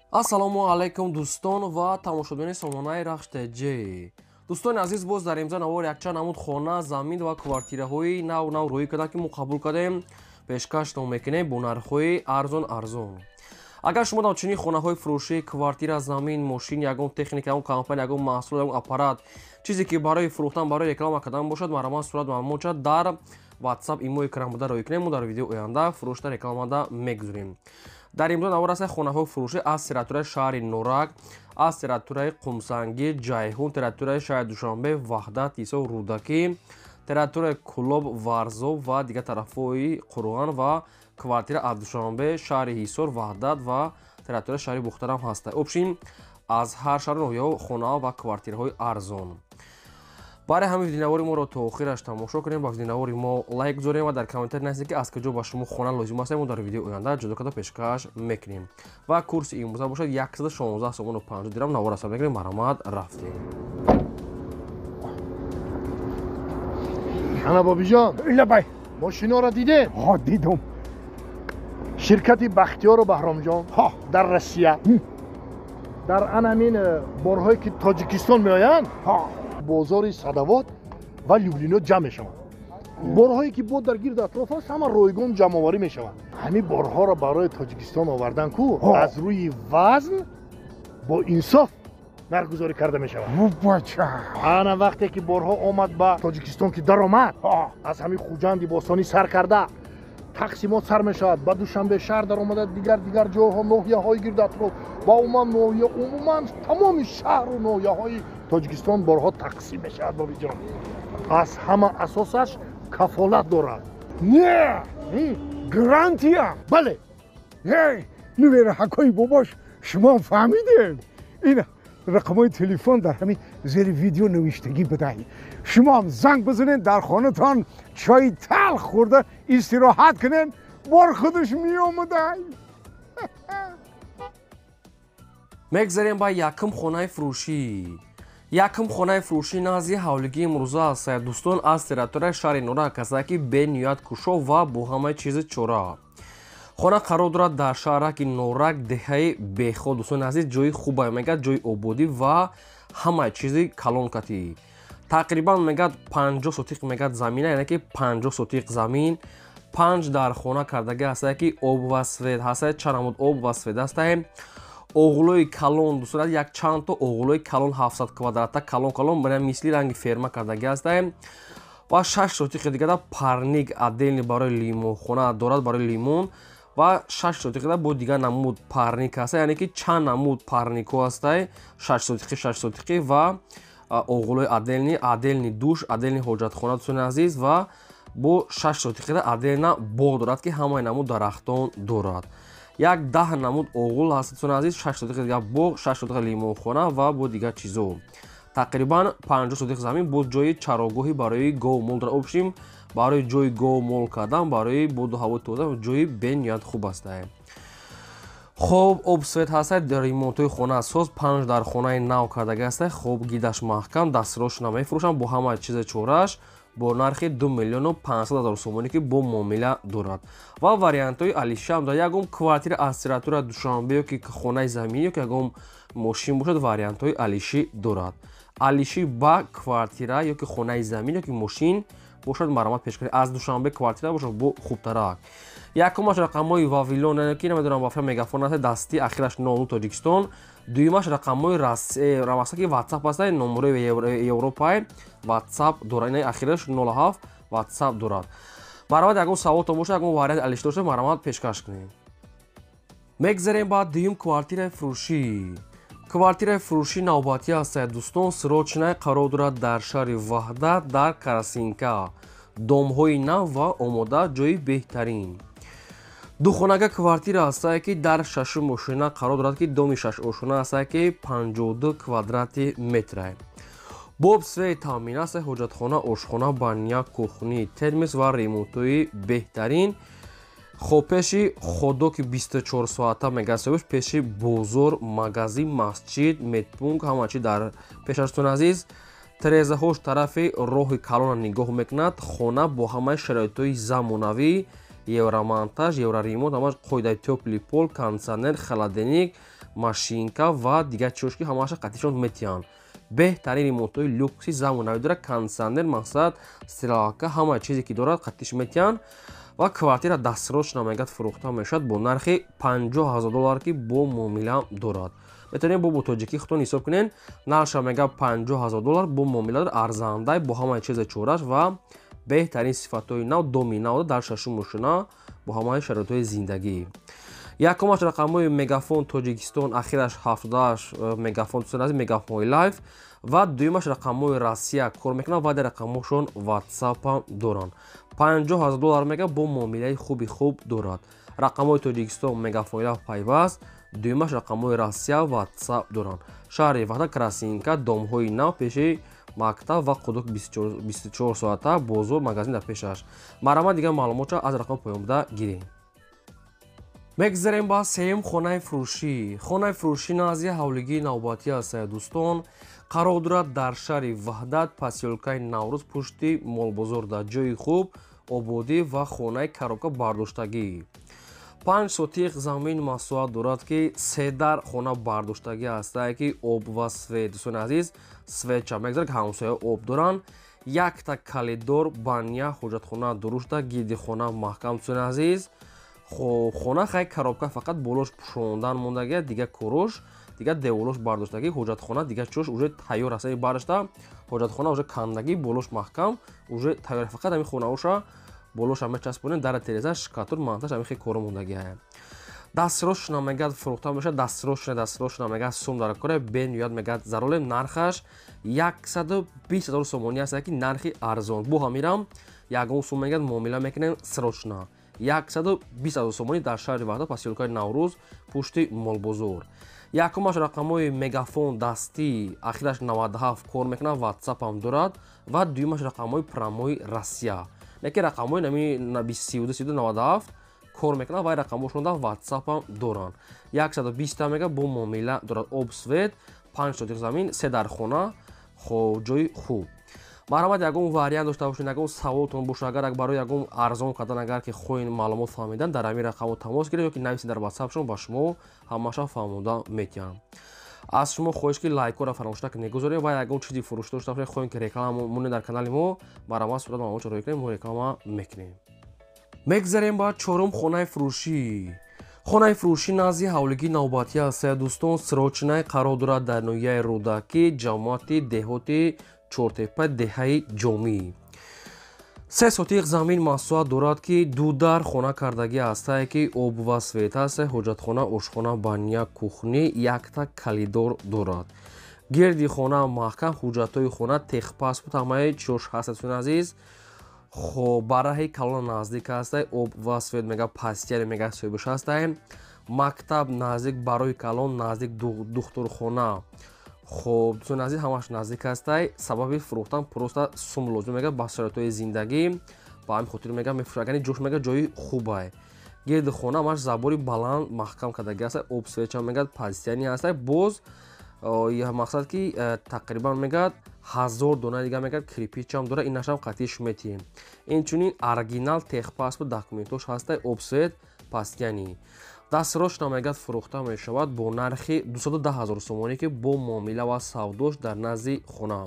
Ассалому алайкум дӯстон ва тамошобинони сомонаи Рахш ТЖ. Дӯстони азиз, боз дар имза навор якчанд намуд хона, замин ва квартираҳои нав нав рӯӣ карданд, ки мо қабул кардем, пешкаштон мекунем бо нархҳои арзон арзон. Агар шумо дар чунин хонаҳои фурӯшӣ, квартира, замин, мошин, ягон техника, ягон компания, ягон маҳсул, ягон аппарат, чизе ки барои фурӯхтан, барои реклама кардан бошад, марҳамат сурат маълумотша дар WhatsApp, имо, экран буда рӯй кунем, мо дар видеои оянда фурӯшта рекламада мегузорем. Дар имрӯз навор аст хонаҳои фурӯшӣ аз территорияи шаҳри Норак, аз территорияи Қумсангир, Ҷайҳун, территорияи шаҳри Душанбе, Ваҳдат, Ҳисор, Рӯдакӣ, территорияи Кӯлоб, Варзоб ва дигар тарафҳои Қурғон ва квартира аз Душанбе, шаҳри Ҳисор, Ваҳдат ва территорияи шаҳри Бухтарам ҳаста. Общин аз ҳар шаҳру ноҳияҳо хонаҳо ва квартираҳои арзон. Барои ҳамин видеонавори моро то охираш тамошо кунем, ба видеонавори мо лайк гузорем ва дар комментарий нависед, ки аз куҷо ба шумо хона лозим аст, мо дар видеои оянда ҷудо карда пешкаш мекунем. Ва курси имрӯза бошад 116 сомону 50 дирам. Навор асар мекунем, марҳамат, рафтем. Ана бобиҷон. Лабай. Мошиноро дидем? Ҳо, дидум. Ширкати Бахтиёру Баҳромҷон дар Россия дар ан ҳамин борҳое ки Тоҷикистон меоянд, бозори Садавод ва Люблино ҷамъ мешаванд. Борҳое ки бо дар гирд атроф аст, ҳама ройгон ҷамъоварӣ мешаванд. Ҳамин борҳоро барои Тоҷикистон овардан ку аз рӯи вазн бо инсоф нархгузорӣ карда мешавад. Бача. Ана вақте ки борҳо омад ба Тоҷикистон, ки даромад, аз ҳамин Хуҷанди бостонӣ сар карда тақсимот сар мешавад, ба Душанбе шаҳр даромада, дигар дигар ҷойҳо, ноҳияҳои гирд атроф ва умуман ноҳия, умуман тамоми шаҳру ноҳияҳои Тоҷикистон борҳо тақсим мешавад. Бобиҷон, аз ҳама асосаш кафолат дорад. Не, гарантия. Бале. Нувераҳакҳои бобош, шумо фаҳмидем, ин рақамҳои телефон дар ҳамин зери видео навиштагӣ бидаҳед, шумоам занг бизанед, дар хонатон чойи талх хӯрда истироҳат кунед, бор худаш меомадай. Мегзарем ба якум хонаи фурӯшӣ. Якум хонаи фурӯшӣ назди ҳавлигии имрӯза аст, дӯстон, аз территорияи шаҳри Норак ҳастад, ки бениҳоят кушо ва бо ҳамаи чизи чора. Хона қарор дорад дар шаҳраки Норак, деҳаи Беход. Дӯстони азиз, ҷои хубе мегӯяд, ҷои ободӣ ва ҳамаи чизи калонкатӣ. Тақрибан мегӯяд 50 сотиқ мегӯяд замина, яъне ки 50 сотиқ замин, панҷ дар хона кардагӣ ҳастае, ки об ва свет ҳастае, чанд намуд об ва свет ҳастае. Оғлои калон, дӯстон, як чандто оғлои калон 700 квадрата, калон калон, мисли ранги ферма кардагӣ ҳастае. Ва 6 сотиқи дигара парник отдельный барои лимонхона дорад, барои лимон, ва 6 сотиқида бо дигар намуд парник ҳаста, яъне ки чанд намуд парникҳо ҳастае, 6 сотиқи, 6 сотиқи ва оғлои отдельный, отдельный душ, отдельный ҳоҷатхона, дӯстони азиз, ва бо 6 сотиқида отдельно боғ дорад, ки ҳамаи намуд дарахтон дорад. Як 10 намуд оғул ҳаст, дӯстони азиз, 6 сотиқи дигар боғ, 6 сотиқи лимонхона ва бо дигар чизо. Тақрибан 50 сотиқ замин бо ҷои чарогоҳӣ барои гову мол дорад. Общим барои ҷои гову мол кардан, барои боду ҳавои тоза ҷои бениҳоят хуб ҳастае. Хоб, об свет ҳастае, ремонтҳои хона соз, панҷ дар хонаи нав кардагӣ ҳастае. Хоб, гидаш маҳкам, дастрош намефурӯшам, бо ҳамаи чизи чорааш бо нархи 2 миллиону 500 ҳазор сомонӣ, ки бо муомила дорад. Ва вариантҳои алишам дар ягон квартира аз территорияи Душанбе ё ки хонаи заминӣ ё ки ягон мошин бошад, вариантҳои алишӣ дорад. Алишӣ ба квартира ё ки хонаи замин ё ки мошин бошад, марҳамат пешкаш. Аз Душанбе квартира бошад, бо хубтарак. Якумаш рақамҳои Вавилон, яъне ки намедонам, вафа мегафон аст, дастӣ, ахираш 00, Тоҷикистон. Дуюмаш рақамҳои ки WhatsApp аст, номерои Европаи WhatsApp дорад, ина ахираш 07 WhatsApp дорад. Марҳамат, ягон саволтон бошад, ягон вариант алишӣ дошта, марҳамат пешкаш кунед. Мегзарем ба дуюм квартираи фурӯшӣ. Квартираи фурӯшӣ навбатӣ ҳастад, дӯстон, срочная, қарор дорад дар шаҳри Ваҳдат, дар Карасинка. Домҳои нав ва омода, ҷои беҳтарин. Духонага квартира ҳастае, ки дар шашум ошёна қарор дорад, ки доми шаш ошёна ҳастае, ки 52 квадрати метрае. Боб свет таъмин аст, ҳоҷатхона, ошхона, баня, кухни, термос ва ремонтҳои беҳтарин. Хоб, пеши ходо, ки 24 соата мегӯяд соҳибаш, пеши бозор, магазин, масҷид, медпункт, ҳама чи дар пешаштон, азиз. Терезаҳош тарафи роҳи калона нигоҳ мекунад. Хона бо ҳамаи шароитҳои замонавӣ, евромонтаж, евроремонт, ҳамаш қоидаи, тёплый пол, кондиционер, холодильник, машинка ва дигар чизош ки ҳамаша қатишон метиҳанд. Беҳтарин ремонтҳои люкси замонавӣ дорад, кондитсионер, мақсад, стиралка, ҳама чизе ки дорад қатиш метиҳанд. Ва квартира дастрочно мегӯяд фурӯхта мешавад бо нархи 50 000 доллар, ки бо муомила дорад. Метавонед бо тоҷикӣ худтон ҳисоб кунед. Нархша мегӯяд 50 000 доллар, бо муомила дорад, арзандай, бо ҳамаи чизе чораш ва беҳтарин сифатҳои нав, доми нав дар шашум мошина бо ҳамаи шароитҳои зиндагӣ. Якумаш рақамҳои Мегафон Тоҷикистон, ахираш 78, Мегафон Мегафон Лайф, ва дуюмаш рақамҳои Россия кор мекунад ва дар рақамҳошон Ватсапам доранд. 50 000 доллар мега, бо муомилаи хуби хуб дорад. Рақамҳои Тоҷикистон Мегафон Лайф пайваст, дуюмаш рақамҳои Россия, Ватсап доранд. Шаҳри Ваҳдат, Красинка, домҳои нав, пеши мактаб ва қудук 24 соата, бозор, магазин дар пешаш. Марҳамат, дигар маълумотро аз рақами поён буда гирем. Мегзарем ба сеюм хонаи фурӯшӣ. Хонаи фурӯшӣ назди ҳавлигии навбатӣ аст, дӯстон, қарор дорад дар шаҳри Ваҳдат, посёлкаи Наврӯз, пушти молбозор, дар ҷои хуб, ободӣ ва хонаи коробка бардоштагӣ. 5 сотих замин масоҳат дорад, ки се дар хона бардоштагӣ ҳастае, ки об ва свет, дӯстони азиз, светча мегзарад, ки ҳамсоя об доранд. Якта калидор, баня, ҳоҷатхона дурушта, гирди хона маҳкам, дӯстони азиз. Хоб, хона хай коробка, фақат болош пӯшондан мондагия, дигар корош, дигар деволош бардоштагӣ, ҳоҷатхона, дигар чош уже тайёр аст. Бардошта ҳоҷатхона уже кандагӣ, болош маҳкам, уже тайёр, фақат ҳамин хонаоша болоша мечаспонем, дара, тереза, штукатур, монтаж, ҳамин хел коро мондагия. Дастрочно мегӯяд фурӯхта мешавад, дастрочно, дастрочно мегӯяд, сум дар кора бениёяд, мегӯяд заролем. Нархаш 120 000 сомонӣ аст, ки нархи арзон, бо ҳамирам ягон сум мегӯяд муомила мекунем. Срочно 120 000 сомонӣ дар шаҳри Ваҳдат, посёлкаи Наврӯз, пушти молбозор. Якумаш рақамҳои Мегафон дастӣ, ахираш 97 кор мекунад, Ватсапам дорад, ва дуюмаш рақамҳои прямой Россия, яке рақамҳои нами 32 32 97 кор мекунад ва рақамҳошон дар Ватсапам доранд. 120 мега, бо муомила дорад, об, свет, 5 сотих замин, се дар хона. Хоб, ҷои хуб. Марҳамат, ягон вариант дошта бошед, ягон саволтон боша, агар барои ягон арзон кардан, агар ки хоҳед маълумот фаҳмидан, дар ҳамин рақамҳо тамос гиред ёки нависед дар Ватсапшон, ба шумо ҳамаша фаҳмода метиҳам. Аз шумо хоҳиш, ки лайкҳоро фаромӯш накунед, гузоред ва ягон чизи фурӯш дошта бошед, хоҳем ки реклама монед дар канали мо, марҳамат, сурат маълумотро роҳӣ кунед, мо реклама мекунем. Мегзарем ба чорум хонаи фурӯшӣ. Хонаи фурӯшӣ назди ҳавлигии навбатӣ аст, дӯстон, срочно қарор дорад дар ноҳияи Рӯдакӣ, ҷамоати деҳоти Чортепа, деҳаи Ҷомӣ. 3 сотиқ замин масоҳат дорад, ки ду дар хона кардагӣ ҳастае, ки об ва свет ҳаста, ҳоҷатхона, ошхона, баня, кухня, якта калидор дорад. Гирди хона маҳкам, ҳуҷҷатҳои хона, техпаспорт, ҳамаи чиёш ҳаст, дӯстони азиз. Хоб, ба раҳи калона наздик ҳастай, об ва свет мега, постоянный мега соҳибаш ҳастай, мактаб наздик, барои калон наздик, духтурхона. Хоб, дӯстони азиз, ҳамаш наздик ҳастай. Сабаби фурӯхтан просто сум лозим мега, ба шароитҳои зиндагӣ, ба ҳамин хотир мега мефурӯшад. Агар ҷош мега ҷои хубай, гирди хона ҳамаш забори баланд маҳкам кардагӣ ҳастай, об, светча мегӯяд постоянный ҳастай. Боз мақсад ки тақрибан мегӯяд 1000 дона дига мегӯяд кирпичам дора, инашам қатиш метиҳем. Инчунин оригинал техпаспорт, документош ҳастай, об, свет постоянный. Дастрочно мегӯяд фурӯхта мешавад бо нархи 210 000 сомонӣ, ки бо муомила ва савдош, дар назди хона,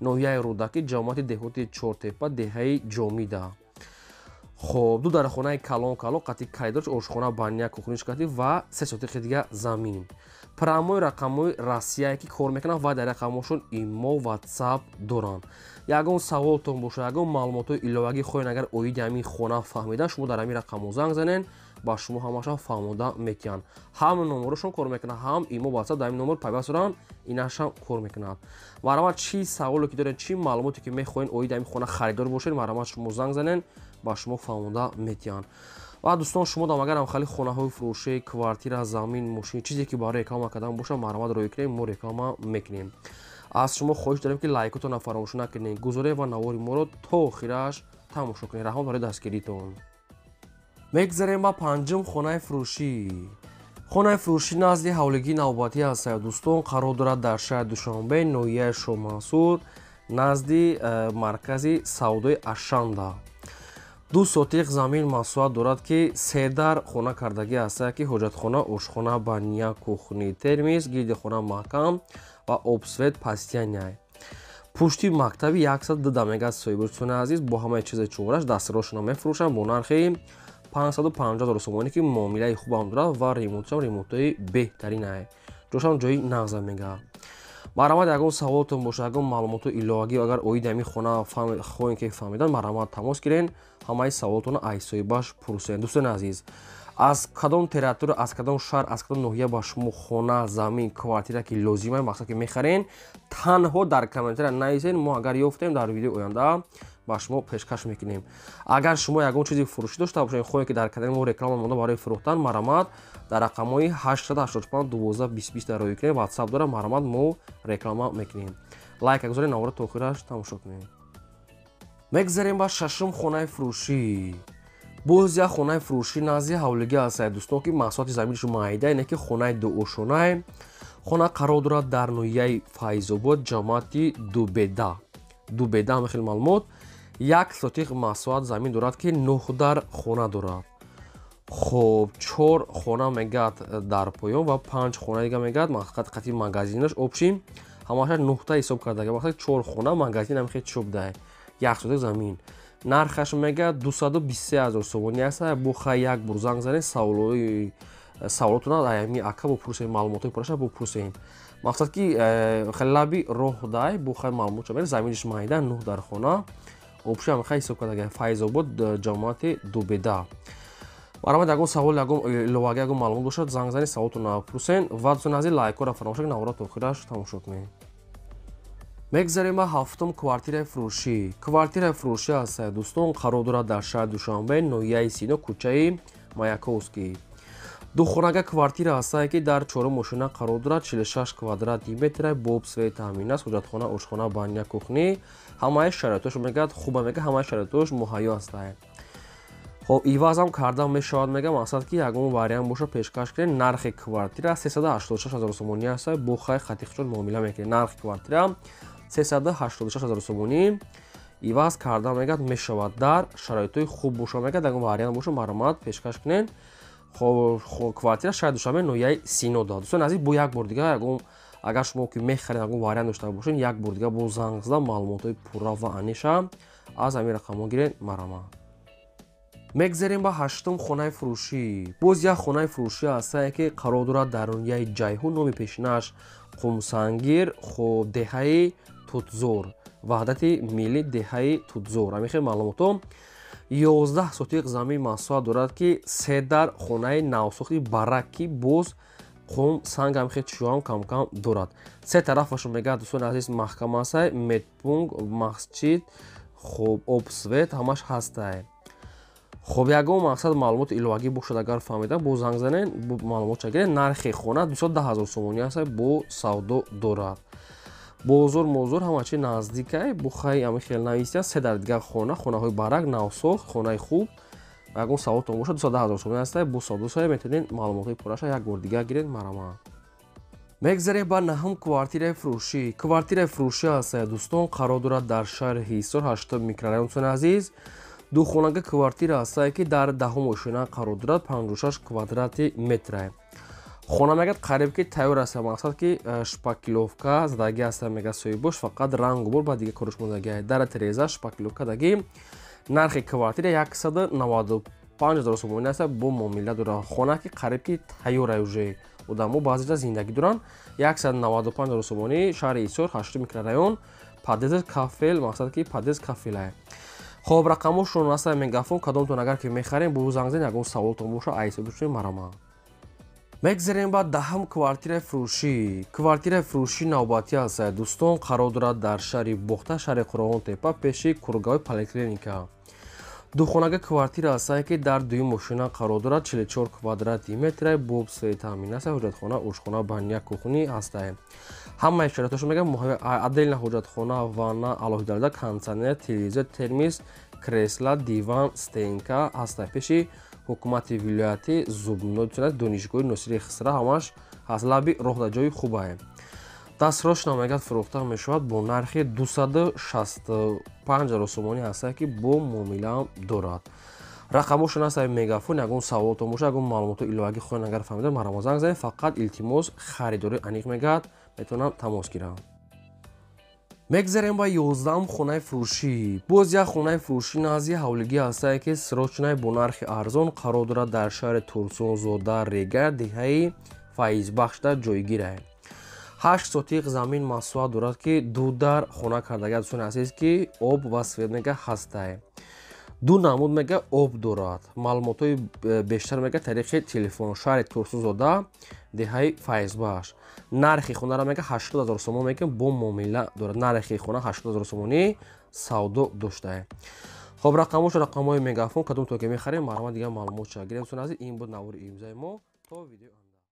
ноҳияи Рӯдакӣ, ҷамоати деҳоти Чортепа, деҳаи Ҷомида. Хоб, ду дар хонаи калон калон, қати калидорш, ошхона, баня, кухниш қати ва 3 сотихи дига замин. Прямой рақамҳои Россияе ки кор мекунанд ва дар рақамҳошон имо, Ватсап доранд. Ягон саволтон боша, ягон маълумотҳои иловагӣ хоҳед агар оиди ҳамин хона фаҳмида, шумо дар ҳамин рақамҳо занг занед, ба шумо ҳамаша фаҳмода метиҳанд. Ҳам номерошон кор мекунад, ҳам имо, Ватсап дар ҳамин номер пайваст доранд, инашам кор мекунад. Марҳамат, чӣ саволе ки доред, чӣ маълумоте ки мехоҳед оиди ҳамин хона харидор бошед, марҳамат, шумо занг занед, ба шумо фаҳмода метиҳанд. Ва дӯстон, шумо дам агар хали хонаҳои фурӯшӣ, квартира, замин, мошин, чизе ки барои реклама кардан боша, марҳамат, роҳӣ кунед, мо реклама мекунем. Аз шумо хоҳиш дорем, ки лайкотонро фаромӯш накунед, гузоред ва навори моро то охираш тамошо кунед. Раҳмат барои дастгиритон. Мегзарем ба панҷум хонаи фурӯшӣ. Хонаи фурӯшӣ назди ҳавлигии навбатӣ аст, дӯстон, қарор дорад дар шаҳри Душанбе, ноҳияи Шоҳмансур, назди маркази савдои Ашанда. 2 сотиқ замин масоҳат дорад, ки 3 дар хона кардагӣ ҳаста, ки ҳоҷатхона, ошхона, баня, кухни, термис, гирди хона маҳкам ва обсвет пастияняй. Пушти мактаби 102 мегад соҳибони азиз бо ҳамаи чизи чораш дастрошона мефурӯшанд бо нархи 550 ҳазор сомонӣ, ки муомилаи хубам дорад ва ремонтшам ремонтҳои беҳтаринай. Ҷошам ҷои нағза мега. Марҳамат, ягон саволотон бошад, ягон маълумоти иловагӣ агар оиди ҳамин хона хоҳем ки фаҳмидан, марҳамат тамос гирен, ҳамаи саволотонро аз соҳибаш пурсен. Дӯстони азиз, аз кадом территория, аз кадом шаҳр, аз кадом ноҳия ба шумо хона, замин, квартира ки лозима, мақсад ки мехарен, танҳо дар комментария нависен, мо агар ёфтем дар видеои оянда ба шумо пешкаш мекунем. Агар шумо ягон чизи фурӯшӣ дошта бошед, хоҳед ки дар канали мо реклама монда барои фурӯхтан, марҳамат дар рақамҳои 885 12 20 20 дар рӯй кунед, WhatsApp дора, марҳамат мо реклама мекунем. Лайк гузоред, навора то охираш тамошо кунед. Мегзарем ба шашум хонаи фурӯшӣ. Боз як хонаи фурӯшӣ назди ҳавлигӣ ҳаст, дӯстон, ки масоҳати заминаш майда, ине ки хонаи дуошонае. Хона қарор дорад дар ноҳияи Файзобод, ҷамоати Дубеда. Дубеда ҳама хел маълумот. 1 сотиқ масоҳат замин дорад, ки 9 дар хона дорад. Хоб, 4 хона мегад дар поён ва 5 хона дига мегад мақсад қати магазинаш обшим ҳамаша 9 та ҳисоб кардага. Мақсад 4 хона магазин ҳам хел чӯб дай. 1 сотиқ замин. Нархаш мегад 223 ҳазор сомонӣ аст. Бо хай як бур занг занед, саволотона аями ака бупурсед, маълумотҳои пурраша бупурсед. Мақсад ки хеле лаби роҳ дай, бо хай маълумот шавед, заминаш майда 9 дар хона. Обши ҳам хай ҳисоб кардага. Файзобод, ҷамоати Дубеда. Марҳамат, ягон савол, ягон иловагӣ, ягон маълумот бошад, занг занед, саволотонро пурсен ва дӯстони азиз, лайкҳоро фаромӯш накунед, навора то охираш тамошо кунед. Мегзарем ба ҳафтум квартираи фурӯшӣ. Квартираи фурӯшӣ ҳаст, дӯстон, қарор дорад дар шаҳри Душанбе, ноҳияи Сино, кӯчаи Маяковский. Духонага квартира ҳастае, ки дар чорум мошина қарор дорад, 46 квадрати метра, бо обсвет таъмин аст, ҳоҷатхона, ошхона, баня, кухни, ҳамаи шароитош мегӯяд хуба, мегӯяд ҳамаи шароитош муҳайё ҳастае. Хоб, ивазам карда мешавад, мегӯяд мақсад ки ягон вариант боша пешкаш кунед. Нархи квартира 386 ҳазор сомонӣ аст, бо хай хати хушон муомила мекунед. Нархи квартира 386 ҳазор сомонӣ иваз карда мегӯяд мешавад, дар шароитҳои хуб боша, мегӯяд ягон вариант боша марҳамат пешкаш кунед. Хоб, квартира шаҳри Душанбе, ноҳияи Сино дорад. Дӯстони азиз, бо як бор дига ягон агар шумо ки мехаред ягон вариант дошта бошед, як бор дига бо занг зада маълумотҳои пурра ва аниша аз ҳамин рақамҳо гиред, марҳамат. Мегзарем ба ҳаштум хонаи фурӯшӣ. Боз як хонаи фурӯшӣ ҳастае, ки қарор дорад дар ноҳияи Ҷайҳун, номи пешинаш Қумсангир, хоб, деҳаи Тутзор, Ваҳдати миллӣ, деҳаи Тутзор. Ҳамин хел маълумотҳо. 11 сотиқ замин масоҳат дорад, ки 3 дар хонаи навсохти барак, ки боз қум санг ҳам хел чиҳоам камкам дорад. Се тарафашо мегӯяд, дӯстони азиз, маҳкам ҳастае, медпункт, масҷид, хоб, обсвет ҳамаш ҳастае. Хоб, ягон мақсад маълумоти иловагӣ бошад, агар фаҳмида, бо занг занед, бо маълумотша гиред. Нархи хона 210 ҳазор сомонӣ аст, бо савдо дорад. Бозор мозор ҳама чи наздикай, бо хай ҳами хел нависия, 3 дар дигар хона, хонаҳои барак, навсохт, хонаи хуб. Ягон саволтон бошад, 210 ҳазор сомонӣ аст, бо савдо сая метавонед маълумотҳои пурраша як бор дигар гиред, марҳамат. Мегзарем ба наҳум квартираи фурӯшӣ. Квартираи фурӯшӣ аст, дӯстон, қарор дорад дар шаҳри Ҳисор, 8 микрорайон. Дӯстони азиз, духонага квартира ҳастае, ки дар даҳум ошина қарор дорад, 56 квадрати метра. Хона мегӯяд қариб ки тайёр аст, мақсад ки шпаклёвка задагӣ аст, мегӯяд соҳибош, фақат рангу бор ба дигар кориш мондагӣ. Дар тереза шпаклёвка дагӣ. Нархи квартира 195 ҳазор сомонӣ аст, бо муомила дорад. Хона ки қариб ки тайёр ай уже. Одамо баъзеҷа зиндагӣ доранд. 195 ҳазор сомонӣ, шаҳри Ҳисор, 8 микрорайон, подъезд кафел, мақсад ки подъезд кафелае. Хоб, рақамҳошон аст мегафон, кадомтон агар ки мехарем, бо занг занед, ягон саволтон боша, ай ҳисоби марҳамат. Мегзарем ба даҳум квартираи фурӯшӣ. Квартираи фурӯшӣ навбатӣ аст, дӯстон, қарор дорад дар шаҳри Бохта, шаҳри Қурғонтепа, пеши кургаҳои поликлиника. Духонага квартира аст, ки дар дуюм мошина қарор дорад, 44 квадрати метра, бо обсвет таъмин аст, ҳоҷатхона, ошхона, баня, кухни ҳастае. Ҳамаи шароитҳошо мегӯям, отдельна ҳоҷатхона, ванна, алоҳида, кондитсионер, телевизор, термис, кресла, диван, стенка ҳастае. Пеши ҳукумати вилоятӣ, зубной, донишгоҳи Носири Хисра ҳамаш ҳаст, лаби роҳ дар ҷои хубае. Дастрочно мегӯяд фурӯхта мешавад бо нархи 265 ҳазор сомонӣ ҳастае, ки бо муомилаам дорад. Рақамошон аст Мегафон. Ягон саволотон боша, ягон маълумоти иловагӣ хоҳед агар фаҳмида, марҳамат, занг занед. Фақат, илтимос, харидорӣ аниқ мегӯяд, метавонам тамос гирам. Мегзарем ба 11-ум хонаи фурӯшӣ. Боз як хонаи фурӯшӣ назди ҳавлигӣ ҳастае, ки срочный бо нархи арзон қарор дорад, дар шаҳри Турсунзода, Рега, деҳаи Файзбахшда ҷойгирае. 8 сотиқ замин масоҳат дорад, ки ду дар хона кардага, дӯстони азиз, ки об ва свет мега ҳастае, ду намуд мега об дорад. Маълумотҳои бештар мега тариқи телефон. Шаҳри Турсунзода, деҳаи Файзбахш. Нархи хонаро мега 80 ҳазор сомон мекунем, бо муомила дорад. Нархи хона 80 ҳазор сомонӣ савдо доштае. Хоб, рақамошо рақамҳои Мегафон. Кадом то ки мехарем, марҳамат, дигар маълумот ча гирем. Дӯстони азиз, ин буд навори имрӯзаи мо. То видео.